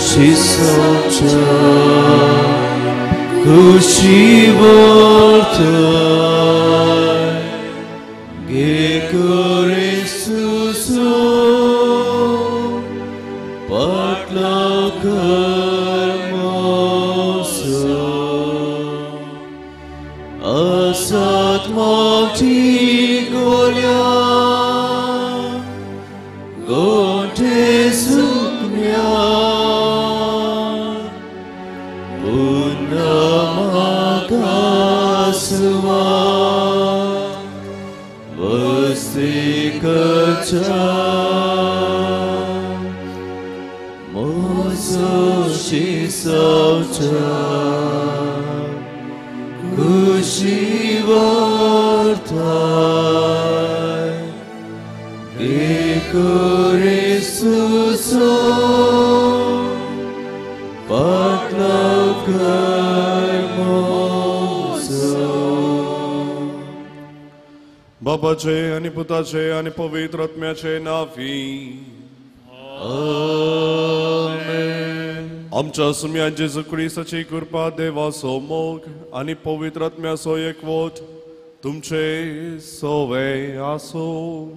शिसोच्या खुशी वरताय गे क्रिस्तुसो पाटलाव कर मोसो असत मोठी गोल्या गोठे सुकण्या पुन्हा म्हाका सुवात वस्तीकच्या मोसो शिसोच्या खुशी वरताय गे क्रिस्तुसो पाटलाव कर मोसो. बापाचे आनी पुताचे आनी पवित्र आत्म्याचे नांवी आमेन. आमच्या सुम्या जेजू क्रिस्ताची कृपा, देवाचो मोग आनी पवित्र आत्म्याचो एकवट तुमचे सवे आसूं.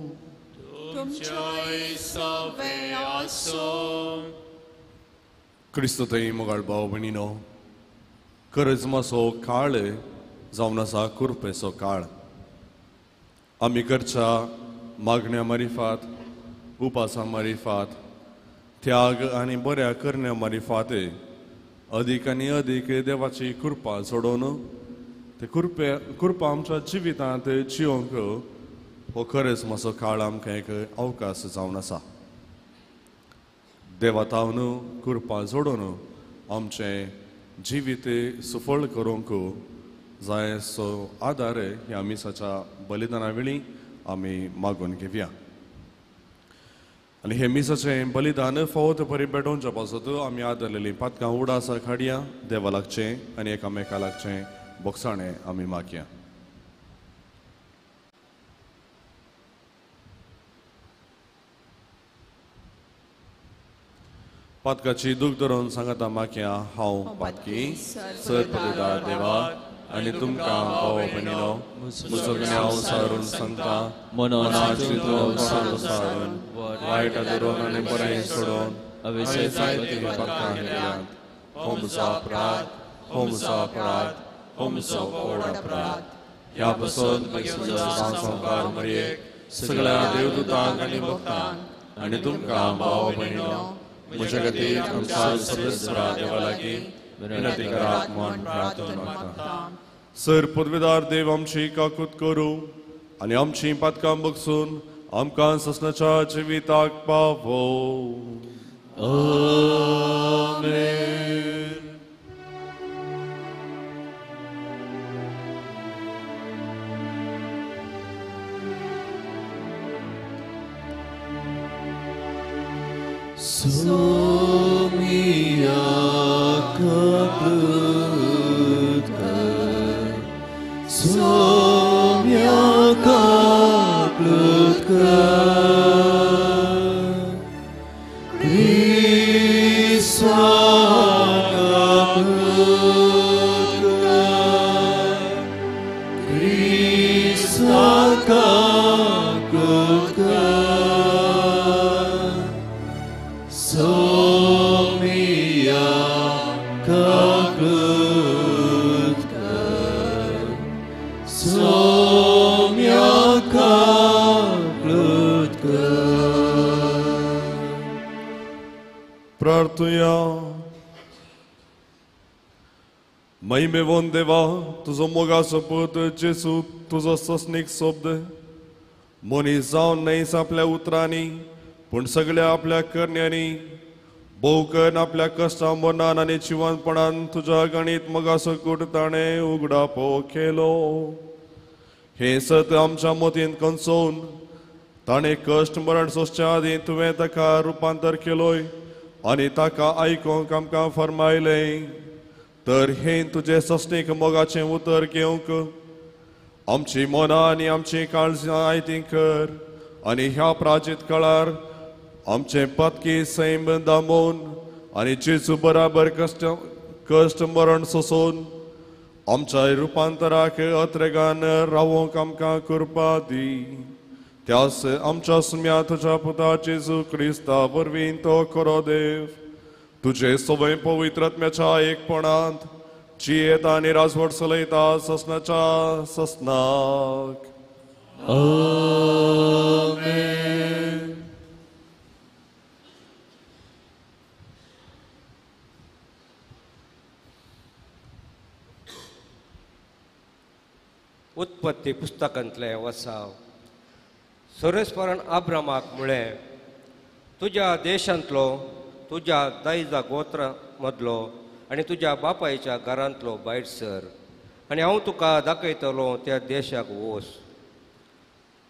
तुमच्याय सवे आसूं. क्रिस्त थंय मोगाळ भाव भयणीनो, करजमाचो काळ जावन आसा कृपेचो काळ. आमी करच्या मागण्या मारिफात, उपासा मारिफात, त्याग आनी बऱ्या करण्या मारिफात अदीक आनी अदीक देवाची कृपा जोडोवन ते कृपा आमच्या जिवितांत जियोंक हो खरेंच मातसो काळ आमकां एक अवकाश जावन आसा. देवा तावन कृपा जोडोवन आमचें जिवीत सुफळ करूंक जाय सो आदार ह्या मिसाच्या बलिदाना वेळी आमी मागून घेवया. आनी हे मिसाचें बलिदान फावो ते परी भेटोवच्या पासत आमी आदरलेलीं पातकां उडासा खाडया, देवा लागचें आनी एकामेका लागचें बोगसाणें आमी मागया. पातकाची दूख धरून सांगता मागया, हांव पातकी सर पतिदार देवा आनी तुमकां भाव भयणीनो म्हजो गुन्यांव सारून सांगता, मनाची सारून वायट धरून आनी बरें सोडून हांवें जायतीं पातकां केल्यांत. हो म्हजो अपराध, हो म्हजो अपराध, हो म्हजो व्हड अपराध. ह्या पासून संवसार मरयेक सगळ्या देवदूतांक आनी भक्तांक आनी तुमकां भाव भयणीनो म्हज्या खातीर आमच्या सर्वेस्परा देवा लागीं विनंती करात म्हूण प्रार्थना मागता. सर पदवीदार देव आमची काकूत करूं आनी आमची पातकां बगसून आमकां ससनाच्या जिविताक पावो. आमेन. सोमिया कबूत कर, सोमिया कबूत कर, क्रिस्ता कबूत कर, क्रिस्ता कबूत कर, सोमिया कबूत कर, सोमिया कबूत कर. प्रार्थुया. महिमेवन देवा, तुजो मोगाचो पूत जेजू तुजो सस्नीक शब्द मनीस जावन न्हयच आपल्या उतरांनी पूण सगळ्या आपल्या करण्यांनी भोवकन आपल्या कश्टां मरणान आनी जिवनपणान तुज्या गणीत मोगाचो कूट ताणें उगडापो केलो. हें सत आमच्या मतींत कंसोवन ताणें कश्ट मरण सोंसच्या आदीं तुवें ताका रुपांतर केलोय आनी ताका आयकूंक आमकां फर्मायलें. तर हें तुजें सस्नीक मोगाचें उतर घेवंक आमची मनां आनी आमची काळजां आयतीं कर आनी ह्या प्राचीत काळार आमचें पातकी सैम दामोवन आनी जेजू बराबर कश्ट कश्ट मरण सोसून आमच्या रुपांतराक अत्रेगान रावोंक आमकां कृपा दी. त्यास आमच्या सुम्या तुज्या पुता जेजू क्रिस्ता वरवीं तो खरो देव तुजे सवय पवित्रत्म्याच्या एकपणांत जियेता आनी राजवट चलयता ससनाच्या ससनाक. आमेन. उत्पत्ती पुस्तकांतले वसाव. सोरेस्परान आब्रामाक म्हळें, तुज्या देशांतलो, तुज्या दायजा गोत्रा मदलो आनी तुज्या बापायच्या घरांतलो भायर सर आनी हांव तुका दाखयतलो त्या देशाक वोस.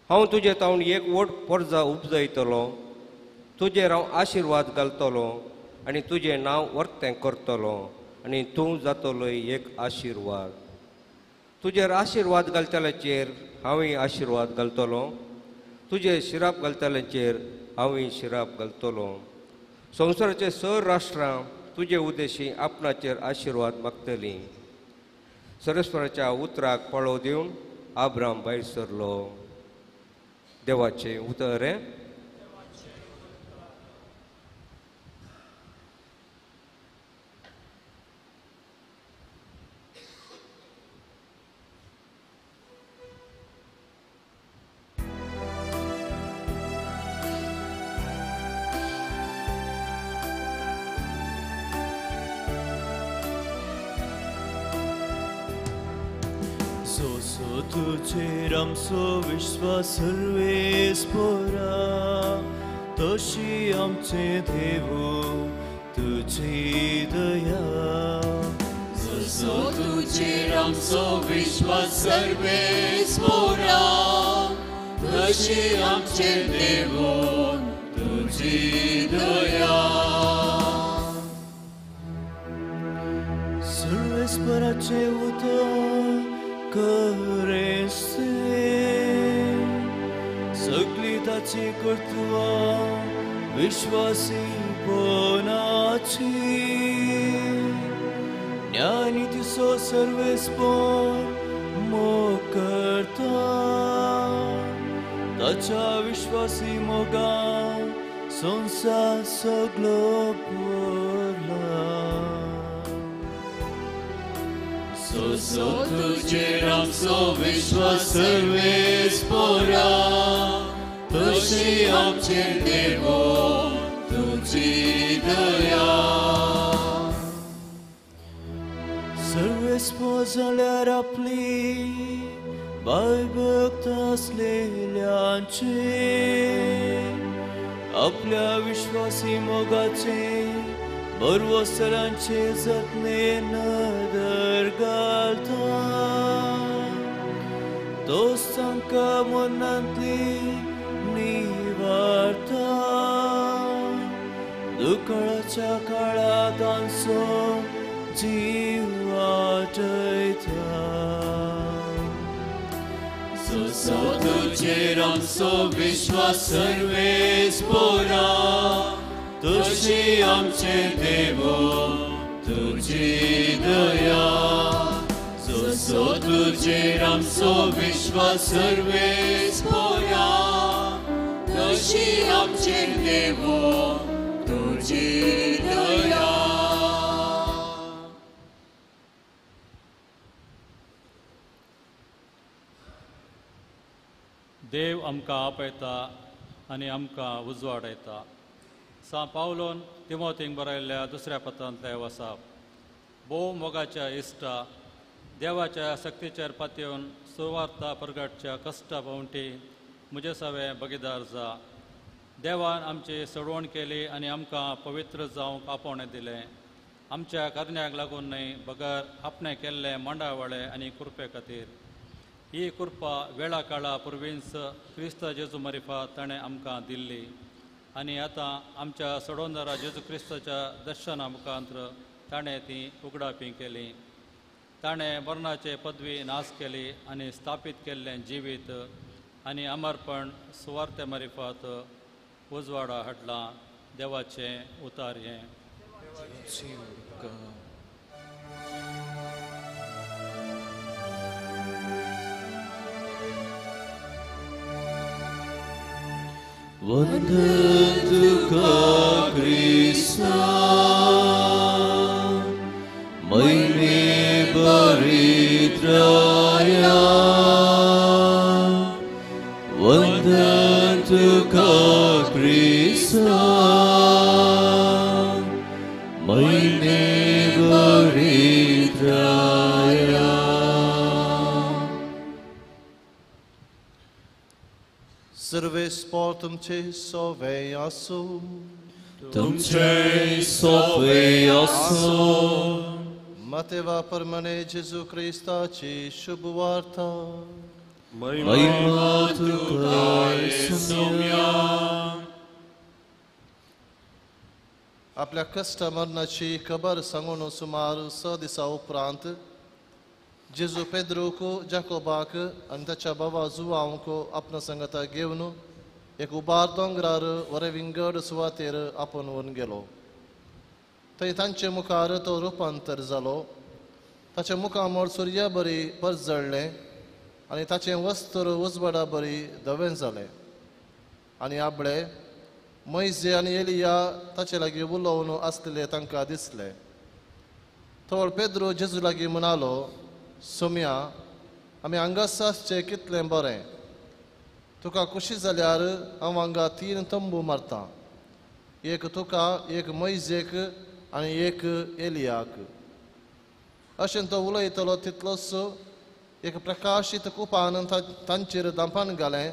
हांव तुजे तावन एक व्हड पोरजा उपजयतलो, तुजेर हांव आशिर्वाद घालतलो आनी तुजें नांव वर्तें करतलो आनी तूं जातलो एक आशिर्वाद. तुजेर आशिर्वाद घालतल्याचेर हांवूय आशिर्वाद घालतलो, तुजेर शिराप घालतल्याचेर हांवूय शिराप घालतलो. संवसाराचे स राष्ट्रां तुजे उद्देशी आपणाचेर आशिर्वाद मागतलीं. सरस्वराच्या उतराक पाळो दिवन आब्राम भायर सरलो. देवाचें उतर हें. तुझेर आमचो विश्वास सर्वेस पोरा, तशी आमचे देवो तुझी दया. जसो तुझेर आमचो विश्वास सर्वेस पोरा, तशी आमचे देवो तुझी दया. सर्वेस पोराचे उतर करेसे, सगळी ताची कर्तुवां विश्वासी पणाची. ज्ञानी तिसो सर्वेस्पोन मोग करता, ताच्या विश्वासी मोगान संवसार सगळो भरला. जसो तुझेर आमचो विश्वास सर्वेस पोरा, तशी आमचेर देवो तुझी दया. सर्वेस पो जाल्यार आपली भयभक्त आसलेल्यांचे आपल्या विश्वासी मोगाचे बरवसरांचे जतने नदर घालता. तोच तांकां मनांतली निवारता, दुकळाच्या काळांत तांचो जीव वाटयता. जसो तुझेर आमचो विश्वास सर्वेस पोरा, तशी आमचे देवो तुझी दया. जसो तुझेर आमचो विश्वास सर्वेस पोरा, तशी आमचे देवो तुझी दया. देव आमकां आपयता आनी आमकां उजवाडयता. सां पावलोन तिमोतींक बरयल्ल्या दुसऱ्या पत्रांतले वसाप. भोव मोगाच्या इश्टा, देवाच्या शक्तीचेर पातयेवन सुवार्ता परगटच्या कश्टा भोंवटी म्हजे सवें बगीदार जा. देवान आमची सोडवण केली आनी आमकां पवित्र जावंक आपोवणें दिलें. आमच्या करण्याक लागून न्हय, बगर आपणें केल्लें मांडावळे आनी कृपे खातीर. ही कृपा वेळा काळा पुर्वींच क्रिस्त जेजू मरिफा ताणें आमकां दिल्ली आनी आतां आमच्या सोडवणदारा जेजू क्रिस्ताच्या दर्शना मुखांत्र ताणें ती उगडापी केली. ताणें मरणाचे पदवी नाश केली आनी स्थापीत केल्लें जिवीत आनी अमरपण सुवार्ते मरिफात उजवाडा हाडलां. देवाचें उतार हें. वंदन तुका क्रिस्ता महिमे बरित्राया वंदन तुका क्रिस्ता महिमे बरित्राया। सर्वेस्पोर तुमचे सोवे आसो तुमचे सोवे आसो। मातेवा परमने जेजू क्रिस्ताची शुभ वार्ता। महिमा तुका सोम्या। आपल्या कश्ट मरणाची खबर सांगून सुमार 6 दिसां उपरांत जेजू पेद्रूक जाकोबाक आनी ताच्या बाबा जुवांक आपणा संगता घेवन एक उबार दोंगरार वरे विंगड सुवातेर आपोवन व्हरून गेलो. थंय तांचे मुखार तो रुपांतर जालो. ताचें मुखामळ सुर्या बरी परजळ्ळें आनी ताचें वस्त्र उजवाडा बरी धवें जालें. आनी आबळे मैजे आनी एलिया ताचे लागीं उलोवन आसलेले तांकां दिसले. तवळ पेद्रू जेजू लागीं म्हणालो, सोम्या, आमी हांगासर आसचें कितलें बरें. तुका खुशी जाल्यार हांव हांगा 3 तंबू मारतां, एक तुका, एक मैजेक आनी एक एलियाक. अशें तो उलयतलो तितलोच एक प्रकाशीत कुपान तांचेर दांपान घालें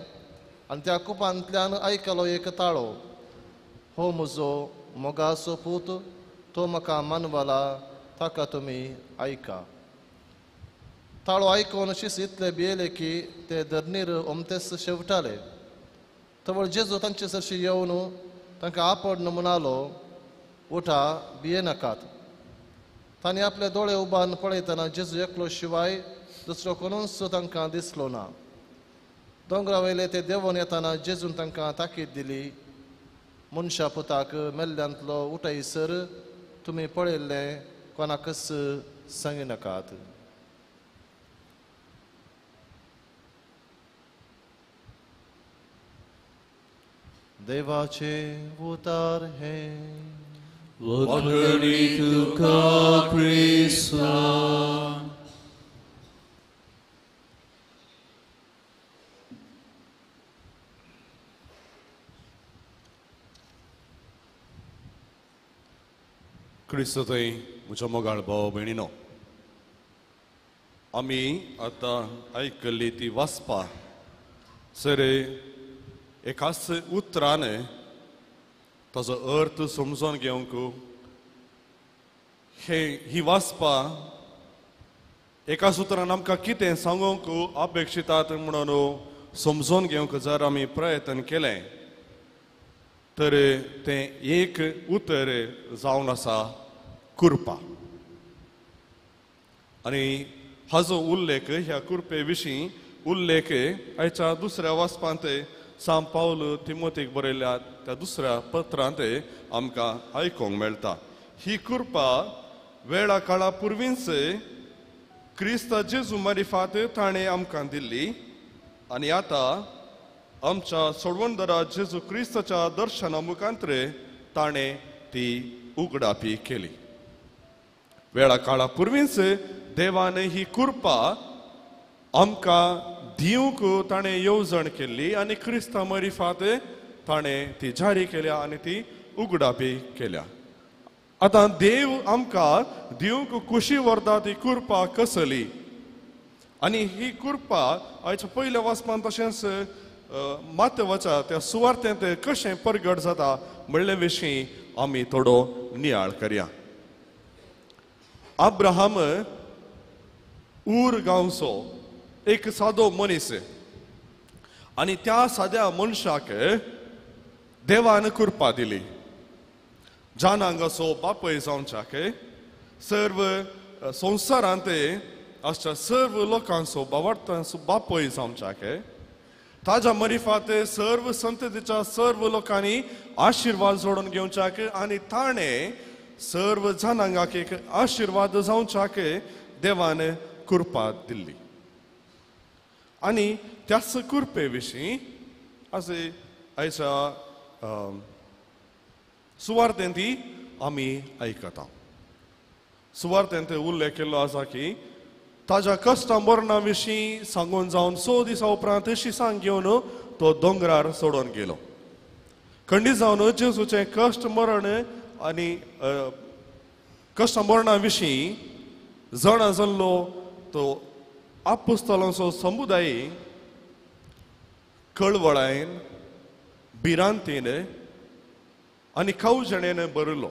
आनी त्या कुपांतल्यान आयकलो एक ताळो, हो म्हजो मोगाचो पूत, तो म्हाका मानवला, ताका तुमी आयका. ताळो आयकून शीस इतले भियेले की ते धरणीर ओमतेच शेवटाले. तवळ जेजू तांचे सरशी येवन तांकां आपड म्हणालो, उठा, भियेनाकात. तांणी आपले दोळे उबारून पळयतना जेजू एकलो शिवाय दुसरो कोणूच तांकां दिसलो ना. दोंगरा वयले ते देंवोन येतना जेजून तांकां ताकीद दिली, मनशा पुताक मेल्ल्यांतलो उठयसर तुमी पळयल्लें कोणाकच सांगिनाकात. देवाचे उतार हे. वखणी तुका क्रिस्ता. क्रिस्त थंय म्हज्या मोगाळ भाव भयणीनो, आमी आतां आयकल्ली ती वाचपा सर एकाच उतरान ताजो अर्थ समजून घेवंक हे ही वाचपा एकाच उतरान आमकां कितें सांगूंक अपेक्षितात म्हणून समजून घेवंक जर आमी प्रयत्न केलें तर तें एक उतर जावन आसा कुरपा. आनी हाजो उल्लेख ह्या कुरपे विशीं उल्लेख आयच्या दुसऱ्या वाचपांत सांत पावल तिमोतीक बरयल्या त्या दुसऱ्या पत्रांत आमकां आयकूंक मेळटा. ही कृपा वेळा काळा पुर्वींच क्रिस्त जेजू मारिफात ताणें आमकां दिल्ली आनी आतां आमच्या सोडवणदारा जेजू क्रिस्ताच्या दर्शना मुखांतरे ताणें ती उगडापी केली. वेळा काळा पुर्वींच देवान ही कृपा आमकां दिवंक ताणें येवजण केल्ली आनी क्रिस्ता मरिफात ताणें ती जारी केल्या आनी ती उगडापी केल्या. आतां देव आमकां दिवंक खुशी व्हरता ती कृपा कसली आनी ही कृपा आयच्या पयल्या वाचपान तशेंच मातवाच्या त्या सुवार्थेंत कशें परगट जाता म्हणले विशीं आमी थोडो नियाळ करया. अब्राहम ऊर गांवचो एक सादो मनीस आनी त्या साद्या मनशाक देवान कृपा दिली. जानांगाचो बापय जावच्याक सर्व संवसारांत आसच्या सर्व लोकांचो बावडतांचो बापय जावच्याक ताज्या मरिफात सर्व संततीच्या सर्व लोकांनी आशिर्वाद जोडून घेवच्याक आनी ताणें सर्व जनांगाक एक आशिर्वाद जावच्याक देवान कृपा दिल्ली. आनी त्याच कृपे विशीं अशें आयच्या सुवार्तेंत आमी आयकता. सुवार्तेंत उल्लेख केल्लो आसा की ताज्या कश्टां मरणा विशीं सांगून जावन 6 दिसां उपरांत शिसांक घेवन तो दोंगरार सोडून गेलो. खंडीत जावन जेजूचें कश्ट मरण आनी कश्ट मरणा विशीं जाणा जाल्लो तो आपुस्तलांचो समुदाय कळवळायन भिरांतीन आनी कावजणेन भरिल्लो.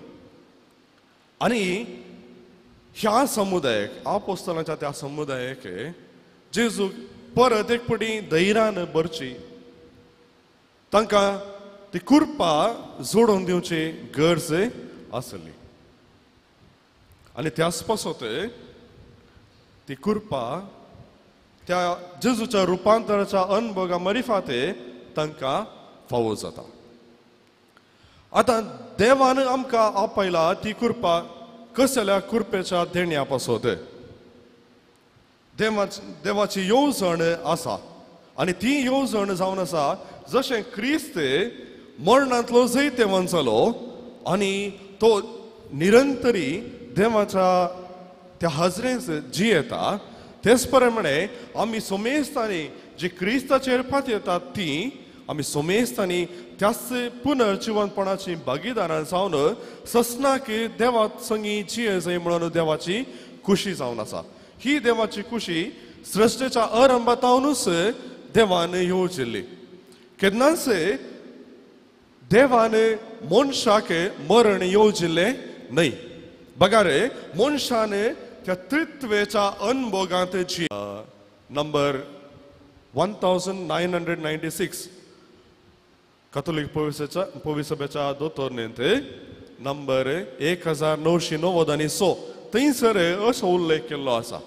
आनी ह्या समुदायाक आपोस्तलांच्या त्या समुदायाक जेजू परत एक पटी धैर्यान भरची, तांकां ती कृपा जोडून दिवची गरज आसली. आनी त्याच पासत ती कृपा त्या जेजूच्या रुपांतराच्या अनुभवा मरिफाते तांकां फावो जाता. आतां देवान आमकां आपयला ती कृपा कसल्या कृपेच्या देण्या पासत देवाची येवजण आसा आनी ती येवजण जावन आसा जशें क्रिस्त मरणांतलो जैतवंत जालो आनी तो निरंतरी देवाच्या त्या हाजरेंत जियेता, तेच प्रमाणे आमी सोमेस्तांनी जी क्रिस्ताचेर पातयेतात ती आमी सोमेस्तांनी त्याच पुनर्जिवनपणाची भागीदारां जावन ससनाक देवा संगी जिये जाय म्हणून देवाची खुशी जावन आसा. ही देवाची खुशी सृश्टेच्या आरंभातावनूच देवान येवजिल्ली. केन्नाच देवान मनशाक मरण येवजिल्लें न्हय, बगार मनशान त्या त्रित्वेच्या अनभोगांत जी नंबर 1996 कथोलीक पविसभेच्या दोतोरणेंत नंबर 1996 थंयसर असो उल्लेख केल्लो आसा.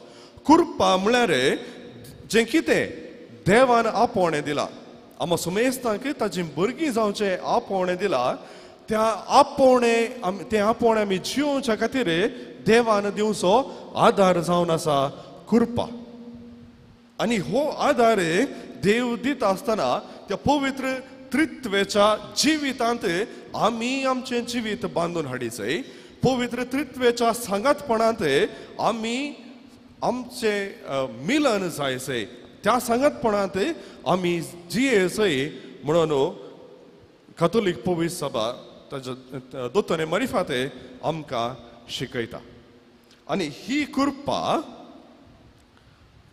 कृपा म्हळ्यार जें कितें देवान आपोवणें दिलां आमकां सुमेस्तांक ताजी भुरगीं जावचें आपोवणें दिलां, त्या आपोवणें तें आपोवणें आमी जियोवच्या खातीर देवान दिवचो आदार जावन आसा कृपा. आनी हो आदार देव दिता आसतना त्या पवित्र त्रित्वेच्या जिवितांत आमी आमचें जिवीत बांदून हाडीचें. पवित्र त्रित्वेच्या सांगातपणांत आमी आमचें मिलन जायचें, त्या सांगातपणांत आमी जियेचें म्हणून कथोलीक पवित्र सभा ताच्या दोतोने मरिफाते आमकां शिकयता. आनी ही कृपा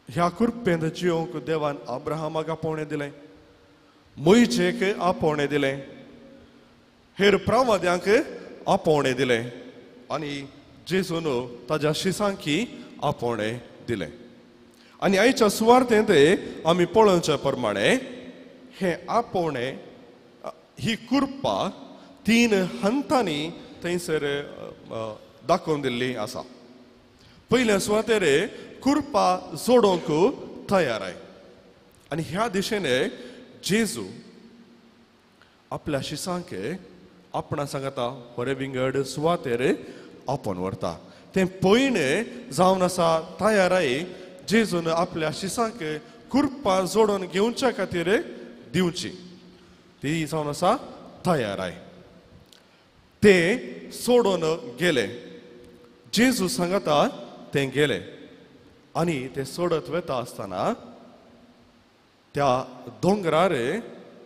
ह्या कृपेंत जियोंक देवान अब्राहमाक आपोवणें दिलें, मोयजेक आपोवणें दिलें, हेर प्रवाद्यांक आपोवणें दिलें आनी जेजून ताज्या शिसांकी आपोवणें दिलें. आनी आयच्या सुवार्तेंत आमी पळोवचे प्रमाणे हें आपोवणें ही कृपा 3 हंतांनी थंयसर दाखोवन दिल्ली आसा. पयल्या सुवातेर कृपा जोडोवंक तयार आहे आनी ह्या दिशेने जेजू आपल्या शिसांक आपणा सांगता होरे विंगड सुवातेर आपोवन व्हरता. तें पयणें जावन आसा तयाराय जेजून आपल्या शिसांक कृपा जोडून घेवच्या खातीर दिवची, ती जावन आसा तयाराय. ते सोडून गेले, जेजू सांगता ते गेले आनी ते सोडत वता आसतना त्या दोंगरार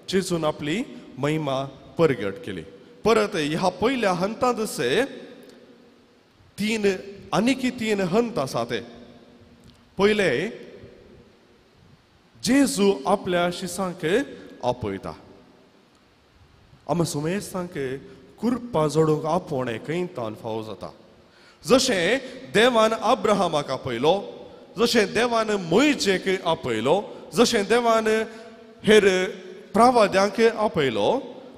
जेजून आपली महिमा परगट केली. परत ह्या पयल्या हंतांत 3 आनीक 3 हंत आसा. ते पयले जेजू आपल्या शिसांक आपयता. आमी सुमेस्तांक कृपा जोडूंक आपोवणें खंय तावन फावो जाता. जशें देवान अब्राहमाक आपयलो, जशें देवान मोयजेक आपयलो, जशें देवान हेर प्रवाद्यांक आपयलो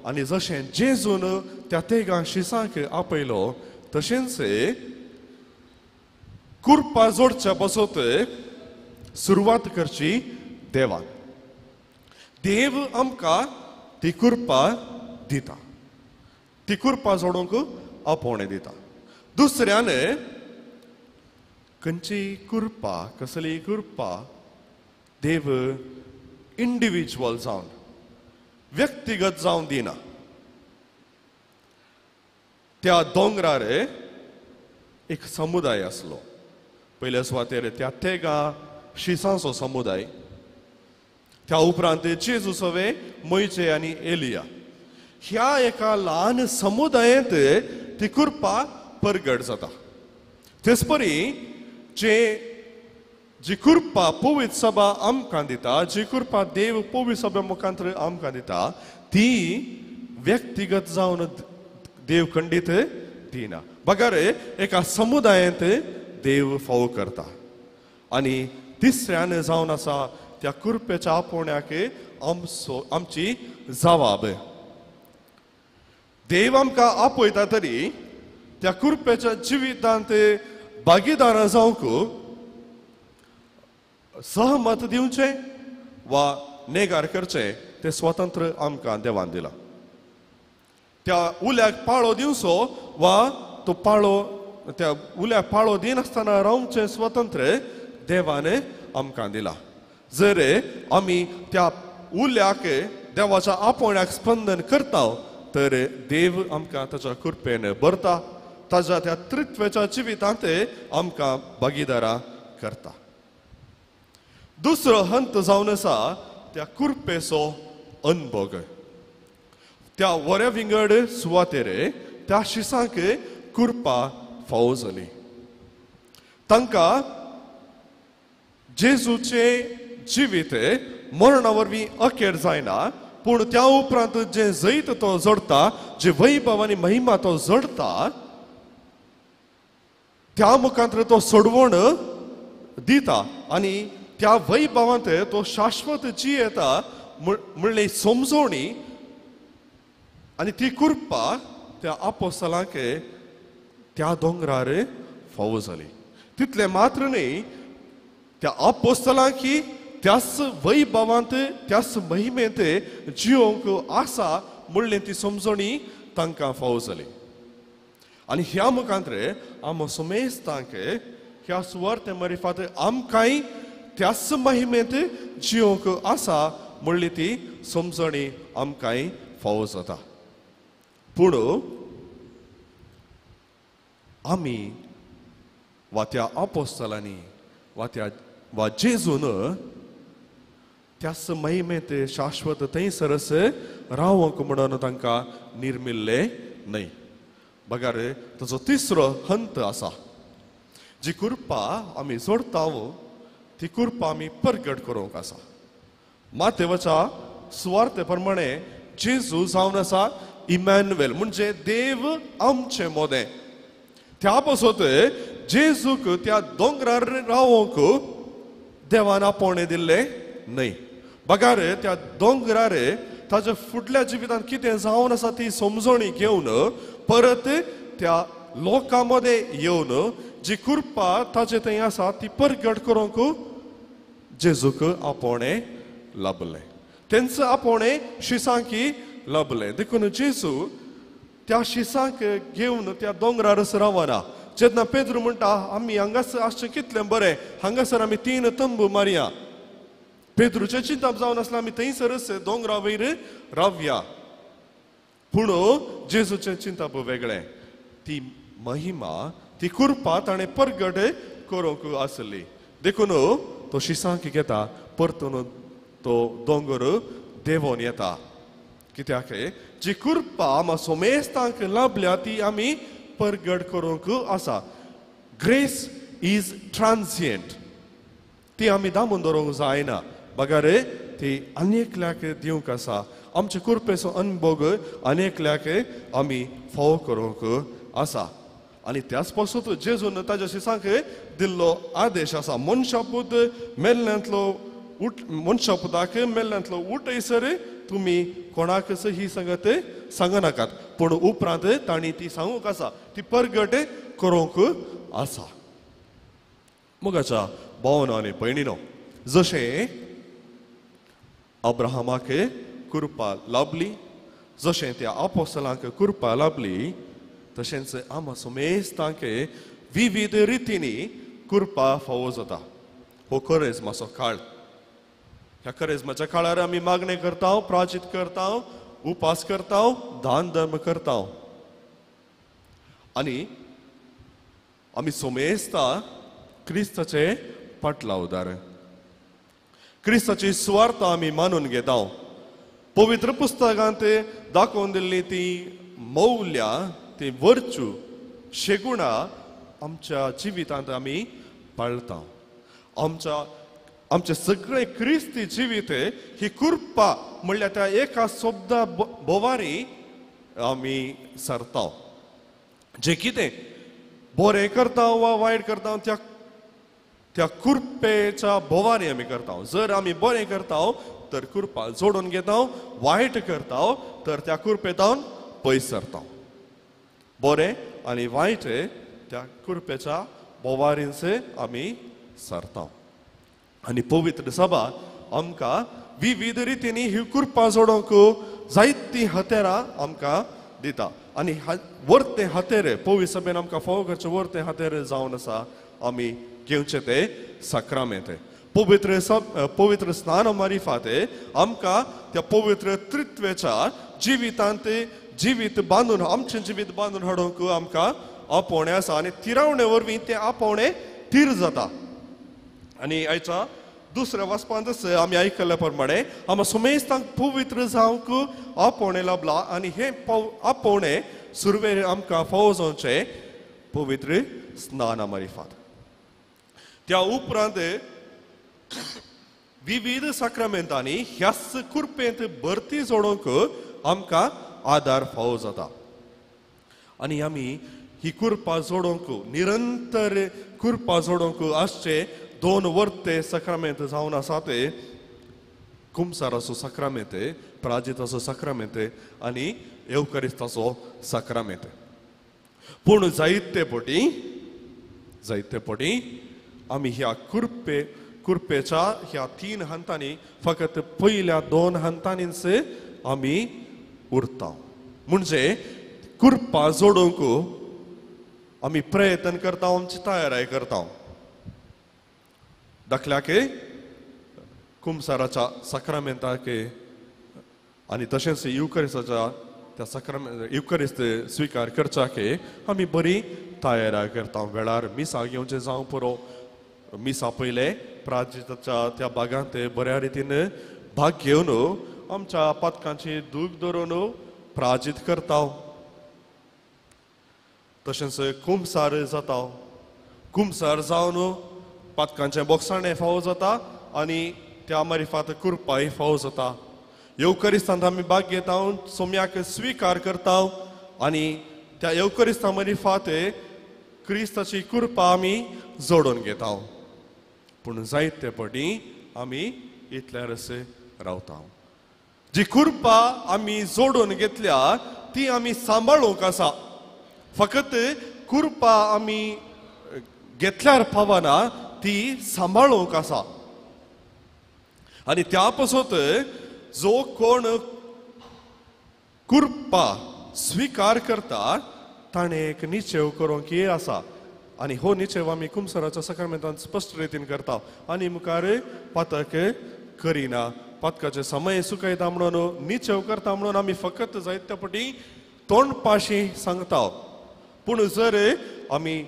आनी जशें जेजून त्या तेगां शिसांक आपयलो, तशेंच कृपा जोडच्या पासत सुरवात करची देवान. देव आमकां ती कृपा दिता, ती कृपा जोडूंक आपोवणें दिता. दुसऱ्यान खंयची कृपा, कसली कृपा देव इंडिविज्युअल जावन, व्यक्तिगत जावन दिना. त्या दोंगरार एक समुदाय आसलो. पयल्या सुवातेर त्या तेगा शिसांचो समुदाय, त्या उपरांत जेजू सवे मोयजे आनी एलिया. ह्या एका ल्हान समुदायांत ती कृपा परगट जाता. तेच परी जे जी कृपा पवित्र सभा आमकां दिता, जी कृपा देव पवित्र सभा मुखांतर आमकां दिता, ती व्यक्तिगत जावन देव खंडीत दिना. बगर एका समुदायांत देव फावो करता. आनी तिसऱ्यान जावन आसा त्या कृपेच्या आपोवण्याक आमचो आमची जवाब. देव आमकां आपयता तरी त्या कृपेच्या जिवितांत भागीदारां जावंक सहमत दिवचें वा नेगार करचें तें स्वतंत्र आमकां देवान दिलां. त्या उल्याक पाळो दिवचो वा तो पाळो त्या उल्याक पाळो दिनासतना रावचें स्वतंत्र देवान आमकां दिलां. जर आमी त्या उल्याक देवाच्या आपोवण्याक स्पंदन करता तर देव आमकां ताच्या कृपेन भरता, ताच्या त्या त्रित्वाच्या जिवितांत आमकां भागीदारां करता. दुसरो हंत जावन आसा त्या कृपेचो अनभोग. त्या वऱ्या विंगड सुवातेर त्या शिसांक कृपा फावो जाली. तांकां जेजूचें जिवीत मरणा वरवीं अखेर जायना, पूण त्या उपरांत जें जैत तो जोडटा, जे वैभव आनी महिमा तो जोडटा, त्या मुखांत तो सोडवण दिता आनी त्या वैभवांत तो शाश्वत जियेता म्हणले समजवणी आनी ती कृपा त्या आपोस्तलांक त्या दोंगरार फावो जाली. तितलें मात्र न्हय, त्या आपोस्तलांकी त्याच वैभवांत त्याच महिमेंत जियोंक आसा म्हणलें ती समजणी तांकां फावो जाली. आनी ह्या मुखांतरे आम समेस्तांक ह्या सुवार्ते मरिफात आमकांय त्याच महिमेंत जियोंक आसा म्हणली ती समजणी आमकांय फावो जाता. पूण आमी वा त्या आपोस्तलांनी वा त्या वा जेजून त्याच महिमेंत शाश्वत थंयसरस रावंक म्हणून तांकां निर्मिल्लें न्हय. बगर ताचो तिसरो हंत आसा, जी कृपा आमी जोडटा ती कृपा आमी परगट करूंक आसा. मातेवाच्या सुवार्ते प्रमाणे जेजू जावन आसा इमॅन्युएल, म्हणजे देव आमचे मोदें. त्या पासत जेजूक त्या दोंगरार रावंक देवान आपोवणें दिल्लें न्हय. बगार त्या दोंगरार ताच्या फुडल्या जिवितांत कितें जावन आसा ती समजणी घेवन परत त्या लोकां मदें येवन जी कृपा ताचे थंय आसा ती परगट करूंक जेजूक आपोवणें लाभलें. तेंच आपोवणें शिसांकी लाभलें. देखून जेजू त्या शिसांक घेवन त्या दोंगरारच रावना. जेन्ना पेद्रू म्हणटा आमी हांगासर आसचें कितलें बरें, हांगासर आमी 3 तंबू मारया. पेद्रूचें चिंतप जावन आसलें आमी थंयसरच दोंगरा वयर रावया. पूण जेजूचें चिंतप वेगळें. ती महिमा ती कृपा ताणें परगट करूंक आसली. देखून तो शिसांक घेता, परतून तो दोंगर देंवोन येता. कित्याक जी कृपा आमकां सोमेस्तांक लाभल्या ती आमी परगट करूंक आसा. ग्रेस is transient, ती आमी दामून दवरूंक जायना, बगर ती अनेकल्याक दिवंक आसा. आमचे कृपेचो अनभोग अनेकल्याक आमी फावो करूंक आसा. आनी त्याच पासून जेजून ताज्या शिसांक दिल्लो आदेश आसा, मनशापूत मेल्ल्यांतलो उठ, मनशापुताक मेल्ल्यांतलो उठयसर तुमी कोणाकच ही संगत सांगनाकात. पूण उपरांत तांणी ती सांगूंक आसा, ती परगट करूंक आसा. मोगाच्या भावनो आनी भयणीनो, जशें अब्राहमाक कृपा लाभली, जशें त्या आपोस्तलांक कृपा लाभली, तशेंच आमा समेस्तांक विविध रितींनी कृपा फावो जाता. हो करेज्माचो काळ. ह्या करेज्माच्या काळार आमी मागणें करता, प्राचित करता, उपास करता, दान धर्म करता आनी आमी सोमेस्ता क्रिस्ताचे पाटलावदार. क्रिस्ताची सुवार्थ आमी मानून घेता. पवित्र पुस्तकांत दाखोवन दिल्ली ती मौल्यां, ती वर्चू, शेगुणां आमच्या जिवितांत आमी पाळता. आमच्या आमचे सगळे क्रिस्ती जिवीत ही कृपा म्हणल्यार त्या एका शब्दा बोवारी आमी सरता. जे कितें बरें करता वा वायट करता त्या त्या कृपेच्या भोवारी आमी करता. जर आमी बरें करता तर कृपा जोडून घेता, वायट करता तर त्या कृपेतावन पयस सरता. बरें आनी वायट त्या कृपेच्या बोवारींचे आमी सरता. आनी पवित्र सभा आमकां विविध रितींनी ही कृपा जोडूंक जायतीं हतेरां आमकां दिता. आनी वर्ते हातेर पवित्र सभेन आमकां फावो करचें वर्ते हातेर जावन आसा आमी घेवचें ते साक्रामेंत. पवित्र पवित्र स्नान मारिफात आमकां त्या पवित्र त्रित्वेच्या जिवितांत जिवीत बांदून आमचें जिवीत बांदून हाडूंक आमकां आपोवणें आसा आनी तिरावणे वरवीं तें आपोवणें तीर जाता. आनी आयच्या दुसऱ्या वाचपांतच आमी आयकल्ल्या प्रमाणे आमकां सुमेस्तांक पवित्र जावंक आपोवणें लाबलां आनी हें आपोवणें सुरवेर आमकां फावो जावचें पवित्र स्नाना मारिफात. त्या उपरांत विविध साक्रामेंतांनी ह्याच कृपेंत भरती जोडूंक आमकां आदार फावो जाता. आनी आमी ही कृपा जोडूंक निरंतर कृपा जोडूंक आसचे दोन वर्ते साक्रामेंत जावन आसा ते कुमसाराचो साक्रामेंत, प्राजिताचो साक्रामेंत आनी येवकारिस्ताचो साक्रामेंत. पूण जायते पटी आमी ह्या कृपेच्या ह्या तीन हंतांनी फकत पयल्या दोन हंतांनीच आमी उरता. म्हणजे कृपा जोडूंक आमी प्रयत्न करता, आमची तयाराय करता. दाखल्याक कुमसाराच्या साक्रामेंताक आनी तशेंच युकरिस्ताच्या त्या साक्रामेंत युकरिस्त स्विकार करच्याक आमी बरी तयाराय करता. वेळार मिसा घेवचें जावं पुरो, मिसा पयलें प्राजिताच्या त्या भागांत बऱ्या रितीन भाग घेवन आमच्या पातकांची दूख धरून प्राजीत करता. तशेंच कुमसार जाता, कुमसार जावन पातकांचें बोगसाणें फावो जाता आनी त्या मारिफात कृपाय फावो जाता. येवकरिस्तांत आमी भाग घेता, सोम्याक स्विकार करता आनी त्या येवकरिस्ता मारिफात क्रिस्ताची कृपा आमी जोडून घेता. पूण जायते पटी आमी इतल्यारच रावता. जी कृपा आमी जोडून घेतल्या ती आमी सांबाळूंक आसा. फकत कृपा आमी घेतल्यार पावना, ती सांबाळूंक आसा. आनी त्या पासत जो कोण कृपा स्विकार करता ताणें एक निश्चेव करूंक आसा. आनी हो निश्चेव आमी कुमसराच्या साक्रामेंतान स्पश्ट रितीन करता आनी मुखार पातक करिना. पातकाचे समय सुकयता म्हणून निश्चेव करता म्हणून आमी फकत जायत्या पटी तोंडपाशी सांगता. पूण जर आमी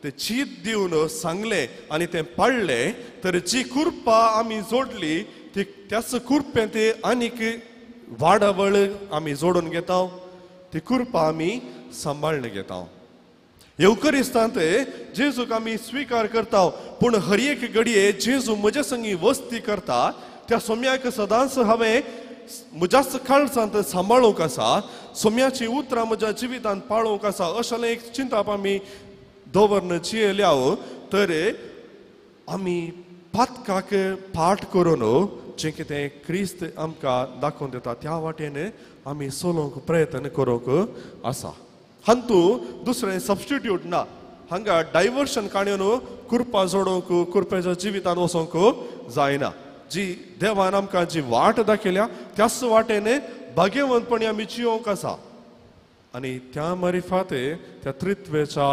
ते चीत दिवन सांगलें आनी तें पाळ्ळें तर जी कृपा आमी जोडली ती त्याच कृपेंत आनीक वाडावळ आमी जोडून घेता, ती कृपा आमी सांबाळून घेता. येवकरिस्तांत जेजूक आमी स्विकार करता, पूण हर एक घडये जेजू म्हज्या संगी वस्ती करता त्या सोम्याक सदांच हांवें म्हज्याच काळजांत सांबाळूंक आसा, सोम्याची उतरां म्हज्या जिवितांत पाळोवंक आसा अशें एक चिंताप आमी दवरन जियेल्या तर आमी पातकाक पाठ करून जें कितें क्रिस्त आमकां दाखोवन दिता त्या वाटेन आमी चलोवंक प्रयत्न करूंक आसा. हातूं दुसरें सबस्टिट्यूट ना. हांगा डायवर्शन काणयो कृपा जोडूंक कृपेच्या जिवितांत वचोंक जायना. जी देवान आमकां जी वाट दाखयल्या त्याच वाटेन भाग्यवंतपणी आमी जियोंक आसा. आनी त्या मारिफाते त्या त्रित्वेच्या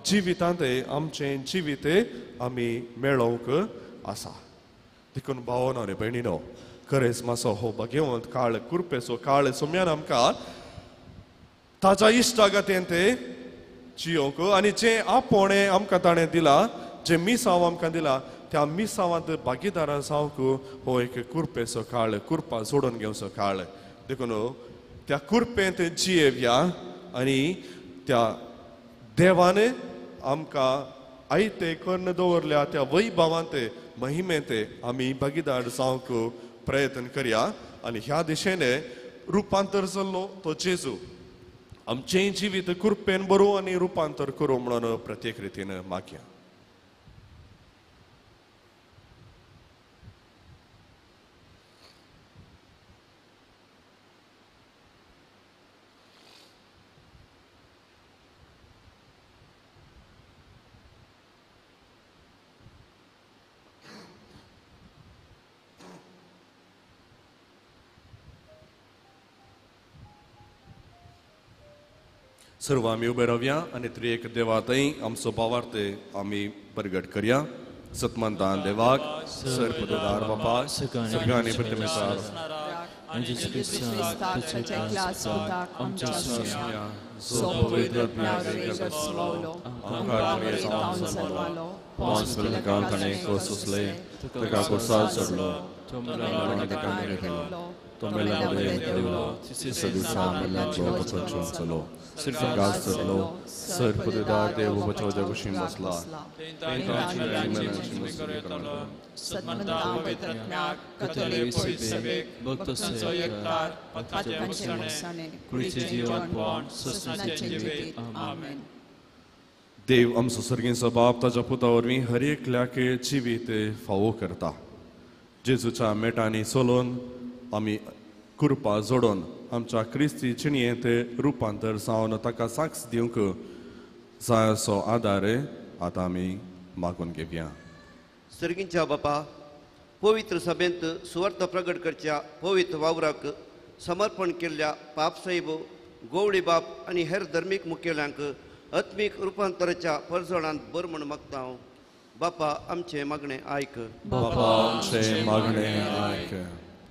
जिवितांत आमचें जिवीत आमी मेळोवंक आसा. देखून भावनो आनी भयणीनो, खरेंच मातसो हो भाग्यवंत काळ, कुरपेचो काळ सोम्यान आमकां ताच्या इश्टागतेन ते जियोंक आनी जें आपोवणें आमकां ताणें दिलां, जें मिसांव आमकां दिलां, त्या मिसांवांत भागीदारां जावंक हो एक कुरपेचो काळ, कुरपा जोडून घेवचो काळ. देखून त्या कुरपेंत जियेवया आनी त्या देवान आमकां आयते करून दवरल्या त्या वैभवांत महिमेंत आमी भागीदार जावंक प्रयत्न करया. आनी ह्या दिशेन रुपांतर जाल्लो तो जेजू आमचें जिवीत कुरपेन बरोवं आनी रुपांतर करूं म्हणून प्रत्येक रितीन मागया. सर्व आमी उबे रावया आनी त्रिएक देवा थंय आमचो भावार्थ आमी परगट करया. सतमंतान देवाक सर पददार बापा सगळ्यांनी प्रतिमेसार देव आमचो सर्गींचो बाप ताच्या पुता वरवीं हर एकल्याक जिवीत फावो करता. जेजूच्या मेटांनी चलोवन आमी कृपा जोडून आमच्या क्रिस्ती जिणेंत रुपांतर जावन ताका साक्ष दिवंक जाय असो आदार आतां आमी मागून घेवया. सर्गींच्या बापा, पवित्र सभेंत सुवार्थ प्रगट करच्या पवित्र वावराक समर्पण केल्ल्या पापसाहेब, गोवळी बाप आनी हेर धर्मीक मुखेल्यांक आत्मीक रुपांतराच्या परजळांत बर म्हूण मागता हांव. बापा आमचें मागणें आयक. बापा आमचें मागणें आयक.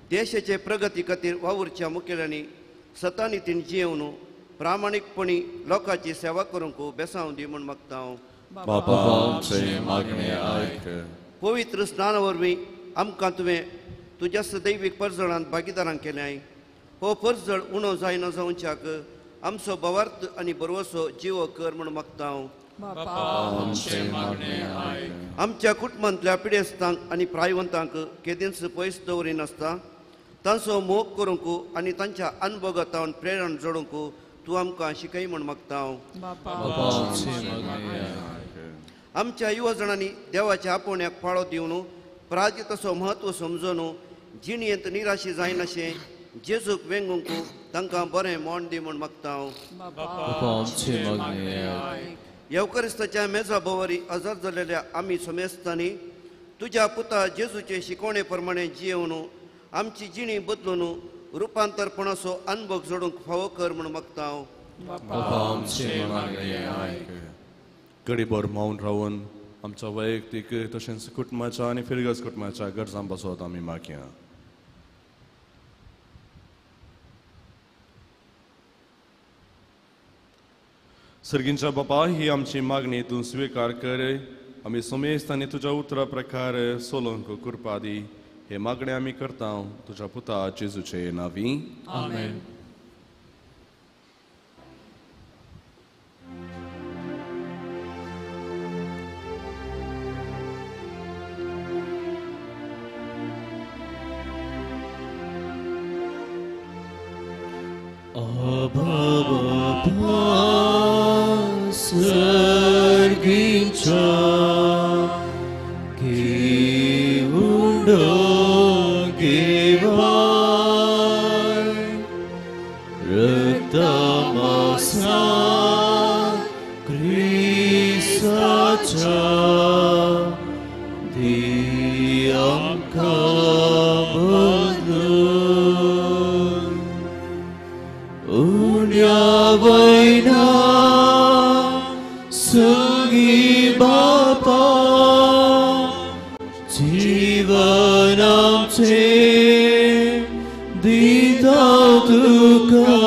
देशाचे प्रगती खातीर वावुरच्या मुखेल्यांनी सतानितीन जियेवन प्रामाणीकपणी लोकांची सेवा करूंक बेसांव दी म्हूण मागता हांव. बापा आमचें मागणें आयक. पवित्र स्नाना वरवीं आमकां तुवें तुज्या सदैवीक परजळांत भागीदारांक केल्याय. हो परजळ उणो जायना जावच्याक आमचो भावार्थ आनी बरवसो जिवो कर म्हूण मागता हांव. आमच्या कुटुंबांतल्या पिडेस्तांक आनी प्रायवंतांक केदींच पयस दवरिनासता तांचो मोग करूंक आनी तांच्या अनुभगांत प्रेरणा जोडूंक तूं आमकां शिकय म्हूण मागता हांव. आमच्या युवा जाणांनी देवाच्या आपोवण्याक पाळो दिवन पराजिताचो म्हत्व समजून जिणेंत निराशी जायनाशें जेजूक वेंगूंक तांकां बरें मोण दी म्हूण मागता हांव. येवकरिस्ताच्या मेजा भोवरी आजाद जाल्ल्या आमी समेस्तांनी तुज्या पुता जेजूचे शिकवणे प्रमाणे जियेवन आमची जिणी बदलून रुपांतरपणाचो अनुभव जोडूंक फावो कर म्हूण मागता हांव. गडीभर मौन रावन आमच्या वैयक्तीक तशेंच कुटुंबाच्या आनी फिरगज कुटुंबाच्या गरजां पासत आमी मागया. सर्गींच्या बापा, ही आमची मागणी तूं स्विकार कर. आमी समेस्त आनी तुज्या उतरा प्रकार सोलोंक कृपा दी. हे मागणे आमी करता तुज्या पुता जेजूचे नांवी. आमेन. सर्गींच्या घेवंडो घेवाय रक्तमासा क्रिस्ताच्या दी आमकां बदलून उण्या वय जायना सुगी बापा जीवन आमचें दिता तुका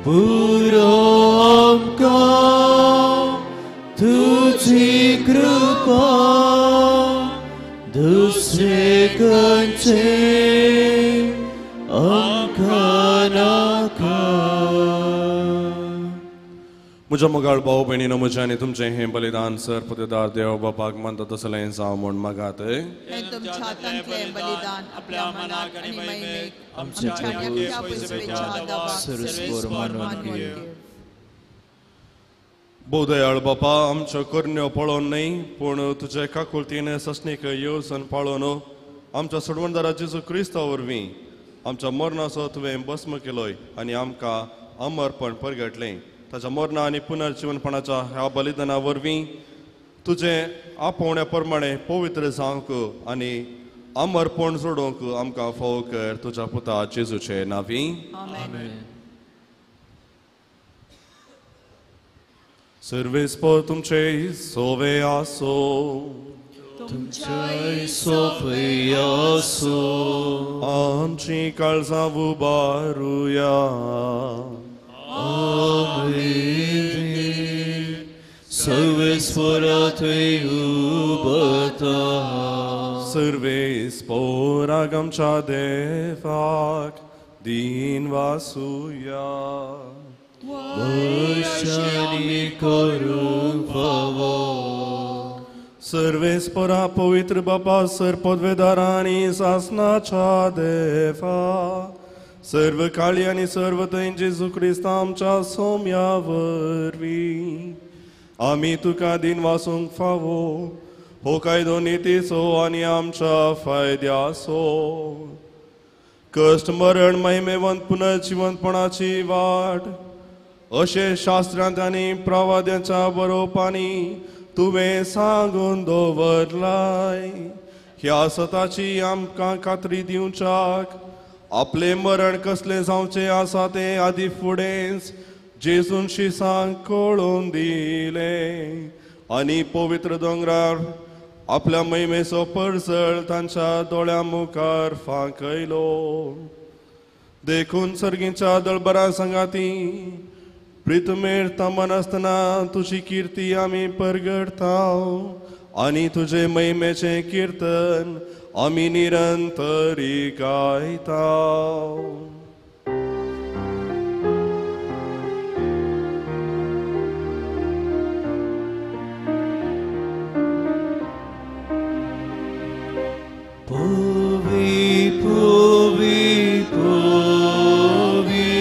पुरो आमकां तुजी कृपा दुसरे खंयचें आमकां नाका. म्हज्या मोगाळ भाव भयणीनो, म्हजें आनी तुमचें हें बलिदान सर पदेदार देव बापाक मानता तसलें जावं म्हूण मागात. तुमच्या हातांतलें बलिदान आपल्या मनाक आनी महिमेक आमच्या आनी पयसुवेच्या दबाक सर्वेस्पर मानून घेव. भोव दयाळ बापा, आमच्यो करण्यो पळोवन न्हय पूण तुजे काकुळतीन सस्नीक येवजण पाळोवन आमच्या सोडवणदारा जेजू क्रिस्ता वरवीं आमच्या मरणाचो तुवें भस्म केलोय आनी आमकां अमरपण परगटलें. ताच्या मरणा आनी पुनर्जिवनपणाच्या ह्या बलिदाना वरवीं तुजें आपोवण्या प्रमाणे पवित्र जावंक आनी अमरपण जोडूंक आमकां फावो कर, तुज्या पुता जेजूचे नांवी. सर्वेस्पर तुमचे सोवे आसो. तुमच्याय सोवे आसो. आमची काळजां उबारुया. सर्वेस्परा थंय उबता. सर्वेस्पराक आमच्या देवाक दीन वासुया. वर्षांनी करूंक फावो. सर्वेस्परा पवित्र बापा, सर पदवेदारा आनी सासनाच्या देवा, सर्व काळी आनी सर्व थंय जेजू क्रिस्ता आमच्या सोम्या वरवीं आमी तुका दीन वासूंक फावो. हो कायदो नितीचो आनी आमच्या फायद्याचो. कश्ट मरण महिमेवंत पुनर्जिवंतपणाची वाट अशें शास्त्रांत आनी प्रवाद्यांच्या बरोवपांनी तुवें सांगून दवरलाय. ह्या सताची आमकां खात्री दिवच्याक आपलें मरण कसलें जावचें आसा तें आदी फुडेंच जेजून शिसांक कळोवन दिलें आनी पवित्र दोंगरार आपल्या महिमेचो परजळ तांच्या दोळ्यां मुखार फांकयलो. देखून सर्गीच्या दळबरा सांगाती प्रितमेर तमनासतना तुजी किर्ती आमी परगडता आनी तुजे महिमेचें किर्तन आमी निरंतरी गायता. Povi, povi, povi,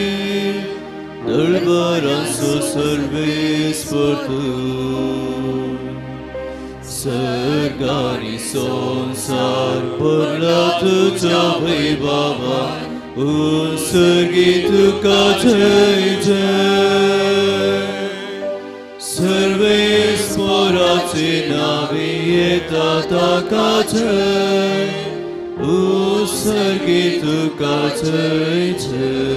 दळबरांचो सर्वेस्पर तूं. सर्ग आनी संवसार भरला तुज्या वैभवान, उत्सर्गी तुका जय जय. सर्वेस्पराचे नांवे येता ताका जय, उत्सर्गी तुका जय जय.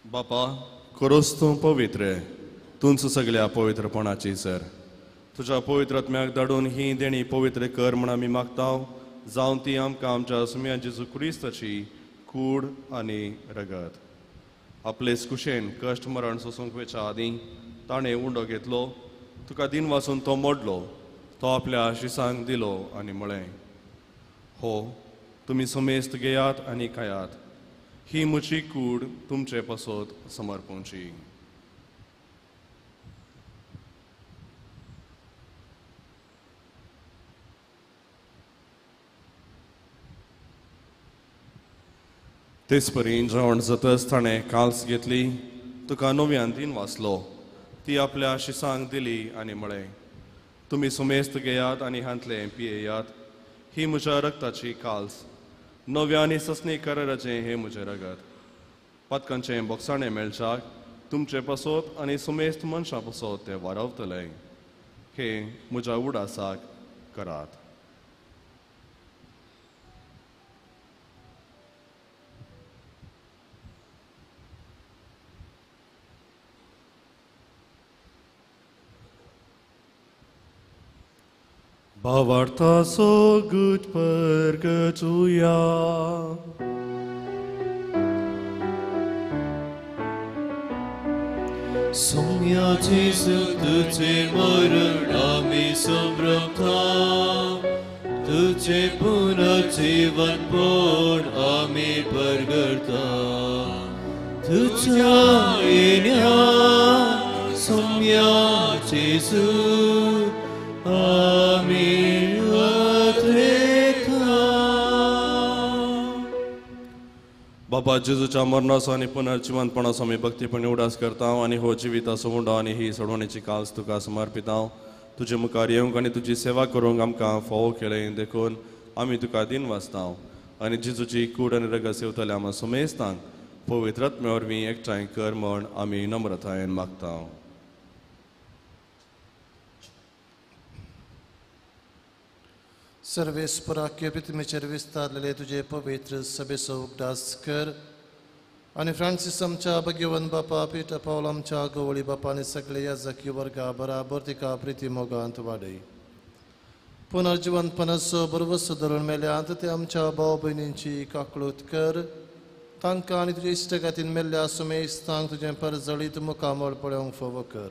बापा, खरोच तूं पवित्र, तूंच सगल्या पवित्रपणाची सर. तुज्या पवित्र आत्म्याक धाडून ही देणी पवित्र कर म्हूण आमी मागता, जावन ती आमकां आमच्या सुम्या जेजू क्रिस्ताची कूड आनी रगत. आपलेच कुशेन कश्ट मरण सोसूंक वेच्या आदीं ताणें उंडो घेतलो, तुका दिन वाचून तो मोडलो, तो आपल्या शिसांक दिलो आनी म्हळें, हो तुमी समेस्त घेयात आनी खायात, ही म्हजी कूड तुमचे पासत समर्पणची. तेच परी जेवण जातच ताणें काल्स घेतली, तुका नव्यान दिन वाचलो, ती आपल्या शिसांक दिली आनी म्हळें, तुमी सुमेस्त घेयात आनी हांतलें पियेयात, ही म्हज्या रक्ताची काल्स, नव्या आनी ससनी कराराचें हें म्हजें रगत. पातकांचें बोगसाणें मेळच्याक तुमचे पासत आनी सुमेस्त मनशां पासत तें वारावतलें. हें म्हज्या उडासाक करात. भावार्थाचो गूट परगटुया. सोम्या जेजू तुझे मरण आमी संभ्रमता, तुझे पुनर्जीवनपण आमी परगटता. तुझ्या येण्या सोम्या जेजू आमी अथरेता. बाबा जेजूच्या मरणाचो आनी पुनर्जिवंतपणाचो आमी भक्तीपणी उडास करता आनी हो जिविताचो उंडो आनी ही सोडवणेची काल्स तुका समर्पिता. तुजे मुखार येवंक आनी तुजी सेवा करूंक आमकां फावो केलें देखून आमी तुका दिन वाचता आनी जेजूची कूड आनी रगत सेवतल्या आमकां सुमेस्तांक पवित्र आत्म्या वरवीं एकठांय कर म्हण आमी नम्रतायेन मागता. सर्वेस्पराक्य पृथ्वीचेर विस्तारलेले तुजे पवित्र सभेचो उगडास कर आनी फ्रांसीस आमच्या भगवंत बापा, पीटर पावल आमच्या गवळी बापा आनी सगळे याजकी वर्गा बराबर तिका प्रिती मोगांत वाडय. पुनर्जिवंतपणाचो बरवसो धरून मेल्यांत ते आमच्या भाव भयणींची काकळूत कर. तांकां आनी तुजे इश्टगातीन मेल्ल्या सुमेस्तांक तुजें परजळीत मुखामळ पळोवंक फावो कर.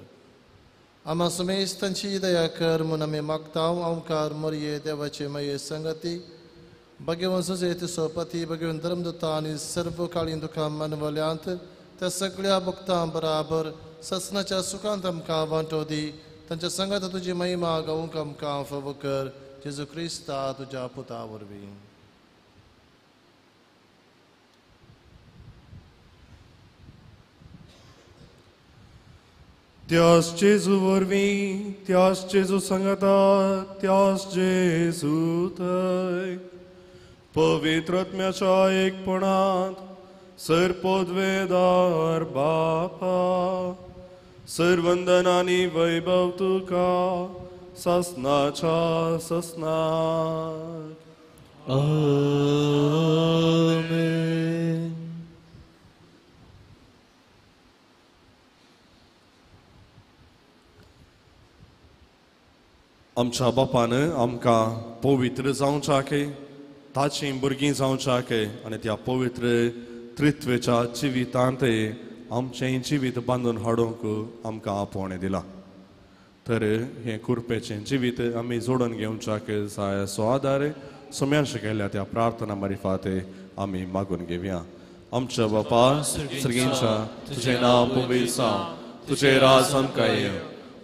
आमा सुमेस्तांची दया कर म्हूण आमी मागता. ओंकार मरये देवाचे माये संगती भगवंत सुजेत सोपती भगवंत धर्मदूता आनी सर्व काळीन दुखां मानवल्यांत त्या सगळ्या भक्तां बराबर ससनाच्या सुखांत आमकां वांटो दी. तांच्या संगात तुजी महिमा गावंक आमकां फावो कर. जेजू क्रिस्ता तुज्या पुता वरवीं. त्यास जेजू वरवीं, त्यास जेजू सांगाता, त्यास जेजू थंय पवित्र आत्म्याच्या एकपणांत सर पदवेदार बापा, सर वंदन आनी वैभव तुका ससनाच्या ससनाक. आमेन. आमच्या बापान आमकां पवित्र जावच्याक, ताचीं भुरगीं जावच्याक आनी त्या पवित्र त्रित्वेच्या जिवितांत आमचें जिवीत बांदून हाडूंक आमकां आपोवणें दिलां. तर हें कुरपेचें जिवीत आमी जोडून घेवच्याक जाय असो आदार सोम्यान शिकयल्या त्या प्रार्थना मारिफात आमी मागून घेवया. आमच्या बापा सर्गींच्या, तुजें नांव पवित्र जावं, तुजें राज आमकां येवं,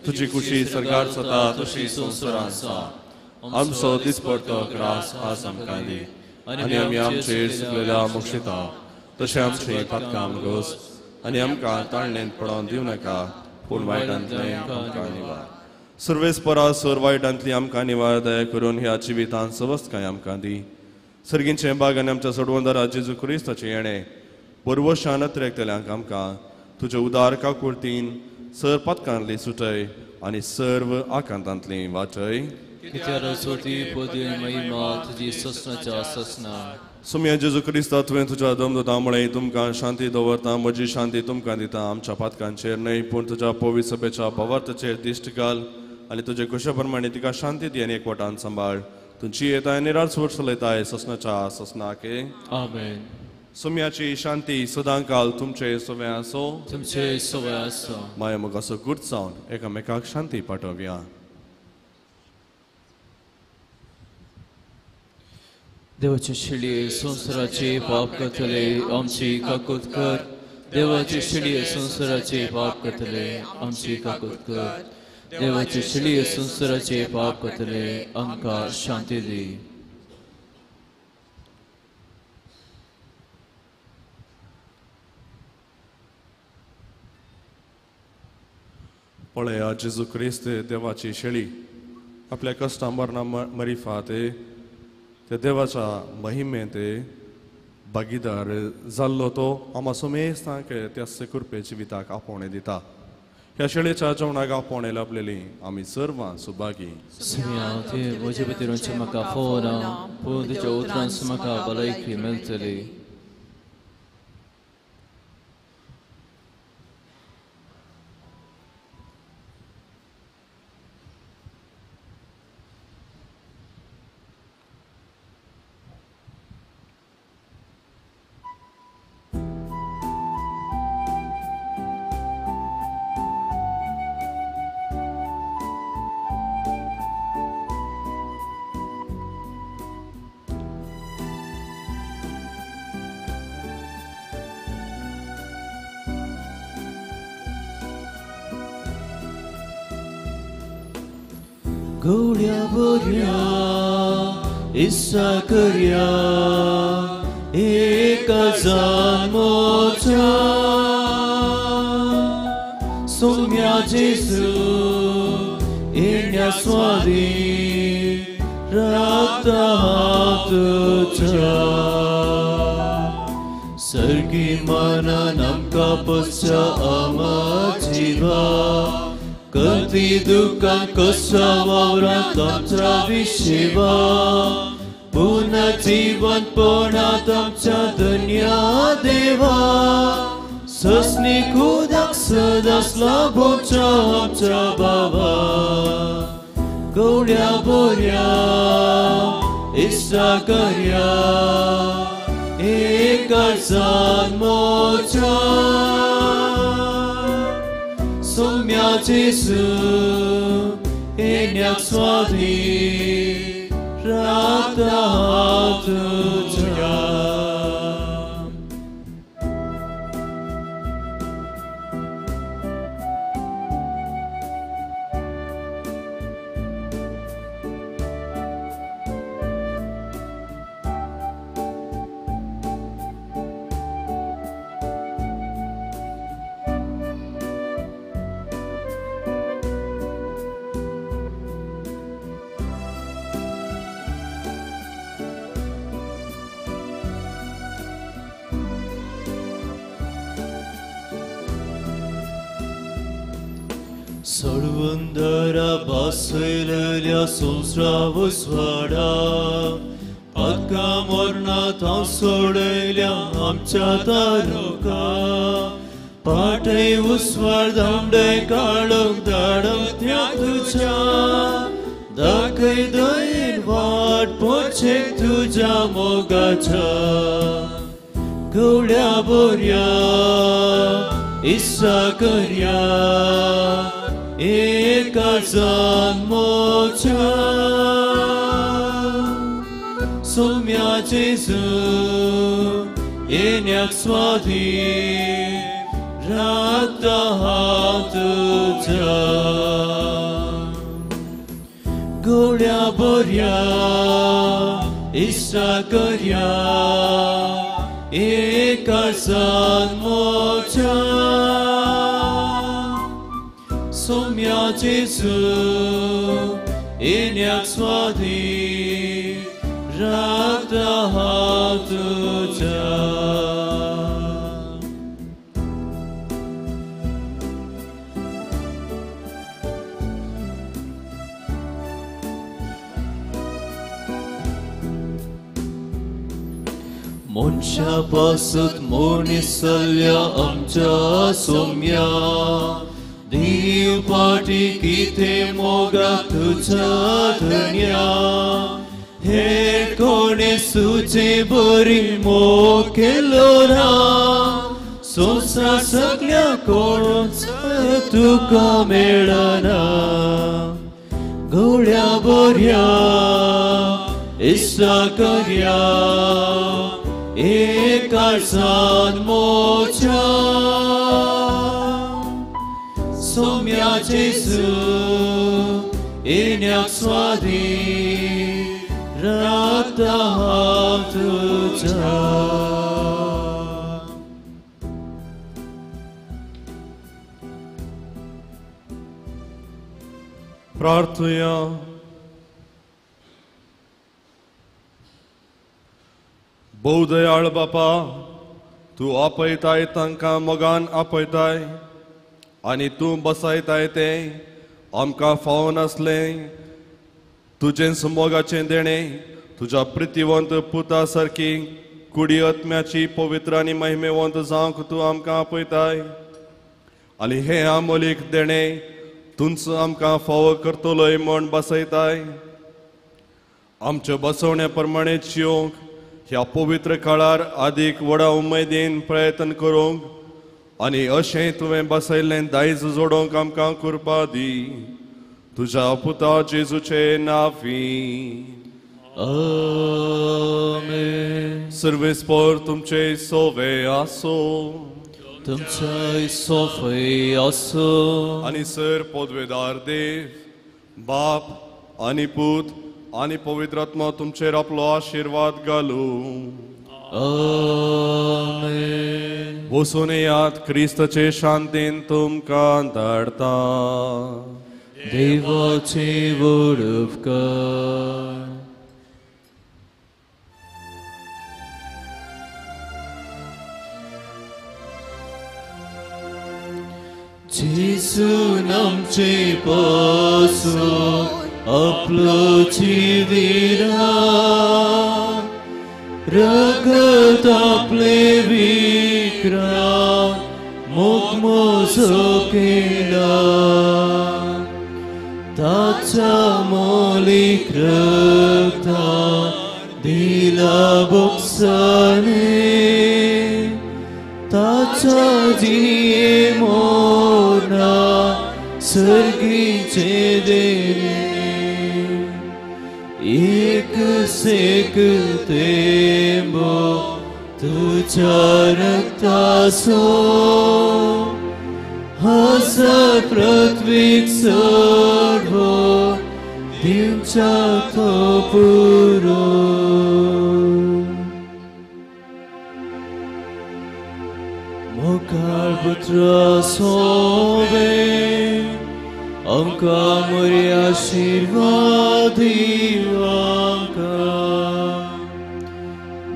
तुजी कुशी सरकार जाता तशी संवसारांत जावं. आमचो दिसपडतो ग्रास आज आमकां दी आनी आमी आमचेर सुकलेल्या मोक्षिता तशें आमचें पातकां गोस आनी आमकां ताळणेंत पडोवन दिवं नाका, पूण वायटांतलें आमकां निवार. सर्वेस्परा सर वायटांतली आमकां निवार दया करून ह्या जिवितांत सवस्तकाय आमकां दी. सर्गींचें बाग आनी आमच्या सोडवंदारा जेजू क्रिस्ताचें येणें बरवशान अत्रेकतल्यांक आमकां तुज्या उदार काकुळतीन सर पातकांतली सुटय आनी सर्व आकांतांतली वाचय. सुम्या जेजू क्रिस्ता, तुवें तुज्या दमदूता म्हळें, तुमकां शांती दवरता, म्हजी शांती तुमकां दिता. आमच्या पातकांचेर न्हय पूण तुज्या पवित्र सभेच्या भावार्थाचेर दिश्ट घाल आनी तुजे कुशा प्रमाणे तिका शांती दी आनी एकवटान सांबाळ. तुमची येताय आनी राजवट चलयताय ससनाच्या ससनाके. आमेन. सुम्याची शांती सदांकाल तुमचे सवे आसो, तुमचे सवे आसो. माया मोगाचो गूट जावन एकामेकाक शांती पाठोवया. देवाचे शिळये संवसाराचे पाप करतले आमची काकूत कर. देवाचे शिळये संवसाराचे पाप करतले आमची काकूत कर. देवाचे शिळये संवसाराचे पाप करतले आमकां शांती दी. पळया जेजू क्रिस्त देवाची शेळी आपल्या कश्टां मरणा मरिफात त्या देवाच्या महिमेंत भागीदार जाल्लो तो आमा सुमेस्तांक त्या कृपे जिविताक आपोवणें दिता. ह्या शेळेच्या जेवणाक आपोवणें लाभलेली आमी सर्वां सुभागी. म्हजे भितरूनचें म्हाका फोव ना, पूण तुज्या उतरांच म्हाका भलायकी मेळटली. गवळ्या बऱ्या इस्सा करया एका जामोच्या सोम्या जेजू येण्या स्वादी राखता हात तुज्या सर्गी मनान आमकां पसच्या आमा जिवा कती दुकान कशा वावरांत आमच्या विशेवा पुनः जिवंतपणांत आमच्या धन्या देवा ससनी उदक सदांच लाभोवच्या आमच्या बाबा गवळ्या बऱ्या इश्टा करया एका जामोच्या सोम्या जेजू येण्याक स्वादी राखता हात तुज्या. सळवंदरा बासयलेल्या संवसारा उजवाडा पातका मरणांत हांव सोडयल्या आमच्या तारुका पाटय उस्वाड धांवडय काळोख धाडप त्या तुज्या दाखय दयेन वाट पोचेक तुज्या मोगाच्या गवळ्या बऱ्या इस्सा करया एका जामोच्या सोम्या जेजू येण्याक स्वादी राखता हात तुज्या गवळ्या बऱ्या इस्सा करया एका जामोच्या सोम्या जेजू येण्याक स्वादी राखता हात तुज्या. मनशा पासत मनीस जाल्ल्या आमच्या सोम्या देव पाटी कितें मोगा तुज्या धन्या हेर कोणें सुचे बरी मोग केलो ना संवसार सगल्या कोणूच तुका मेळना गवळ्या बऱ्या इस्सा करया एका जामोच्या सोम्या जेजू येण्याक स्वादी राखता हात तुज्या. प्रार्थुया. भोव दयाळ बापा, तूं आपयताय तांकां मोगान आपयताय आनी तूं बसयताय तें आमकां फावो नासलें तुजें मोगाचें देणें तुज्या प्रितीवंत पुता सारकी कुडी आत्म्याची पवित्र आनी महिमेवंत जावंक तूं आमकां आपयताय आनी हें आमोलीक देणें तूंच आमकां फावो करतलोय म्हण बसयताय. आमच्या बसवण्या प्रमाणे जिवंक ह्या पवित्र काळार आदीक व्हडा उमेदीन प्रयत्न करूंक आनी अशें तुवें बसयल्लें दायज जोडोवंक आमकां कृपा दी. तुज्या पुता जेजूचे नांवी आमेन. सर्वेस्पर तुमचे सोवे आसो, तुमचे सोफे आसो. आनी सर पदवेदार देव बाप आनी पूत आनी पवित्र आत्मा तुमचेर आपलो आशिर्वाद घालू. आमेन. वचून येयात, क्रिस्ताचे शांतीन तुमकां धाडटा. देवाचे व्हड उपकार. जेजून आमचे पासून आपलो जिविरा रगत आपले विक्रांत मोगमोसो केला. ताच्या मोलीक रगतान दिला बोक्साने ताच्या जिये मोरना सर्गीचे देणे. एक सेक तेंबो तुझ्या रक्ताचो हस पृथ्वीक सर्व दिवच्या तो पुरो. मुखार पुत्र सोबे आमकां मोरी आशिर्वाद दिवांका.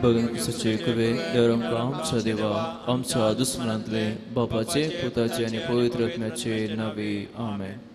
भगन सचे कवे देव आमकां आमच्या देवा आमच्या दुस्मनांतले बापाचे पुताचे आनी पवित्र आत्म्याचे नावे. आमेन.